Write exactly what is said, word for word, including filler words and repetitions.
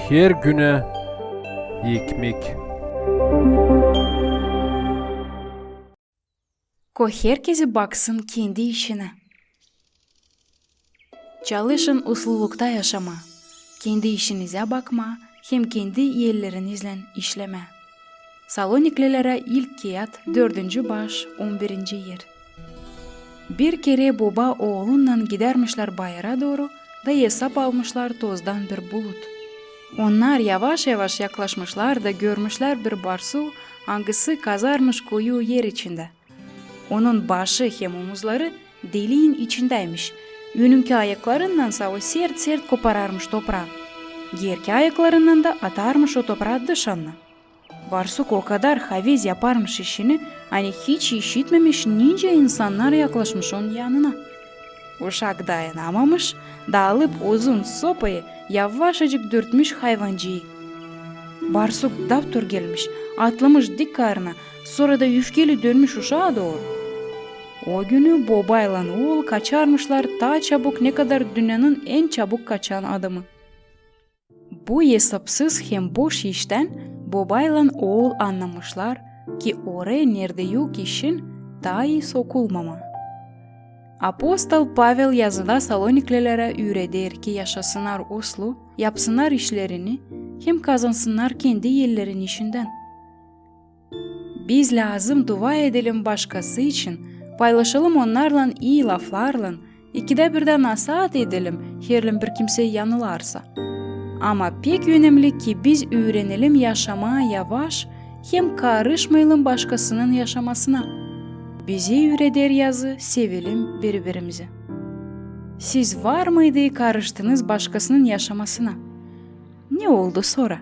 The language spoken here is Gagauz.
Her günä ekmek. Ko herkezi baksın kendi işinä. Çalışın uslulukta yaşamaa, kendi işinizä bakmaa hem kendi ellerinizlän işlemää. Saloniklililere ilk kiyat, dördüncü baş, on birinci er. Bir kerä boba oolunnan gidärmişlär bayıra dooru da esap almışlar tozdan bir bulut. Onnar yavaş-yavaş yaklaşmışlar da görmüşlär bir barsu, angısı kazarmış kuyu er içindä. Onun başı hem omuzları deliin içindäymiş, önünkü ayaklarınnan sa o sert-sert kopararmış topraa, geerki ayaklarınnan da atarmış o topraa dışannı. Barsuk o kadar havez yaparmış işini, ani hiç işitmemiş, nicä insannar yaklaşmış onun yanına. Uşak dayanamamış da, alıp uzun sopayı, yavaşacık dürtmüş hayvancıı. Barsuk daptur gelmiş, atlamış dik karına, sora da üfkeli dönmüş uşaa dooru. O günü bobaylan ool kaçarmışlar taa çabuk, ne kadar dünnenin en çabuk kaçan adamı. Bu esapsız hem boş iştän bobaylan ool annamışlar, ki orayı, neredä yok işin, taa ii sokulmamaa. Apostol Pavel yazıda saloniklililere üüreder, ki yaşasınnar uslu, yapsınnar işlerini hem kazansınnar kendi ellerin işindän. Biz lääzım dua edelim başkası için, paylaşalım onnarlan ii laflarlan, ikidä birdä nasaat edelim, herliim bir kimsey yanılarsa. Ama pek önemli, ki biz üürenelim yaşamaa yavaş hem karışmayalım başkasının yaşamasına. Bizi üüreder yazı sevelim biri-birimizi. Siz var mıydı karıştınız başkasının yaşamasına? Ne oldu sora?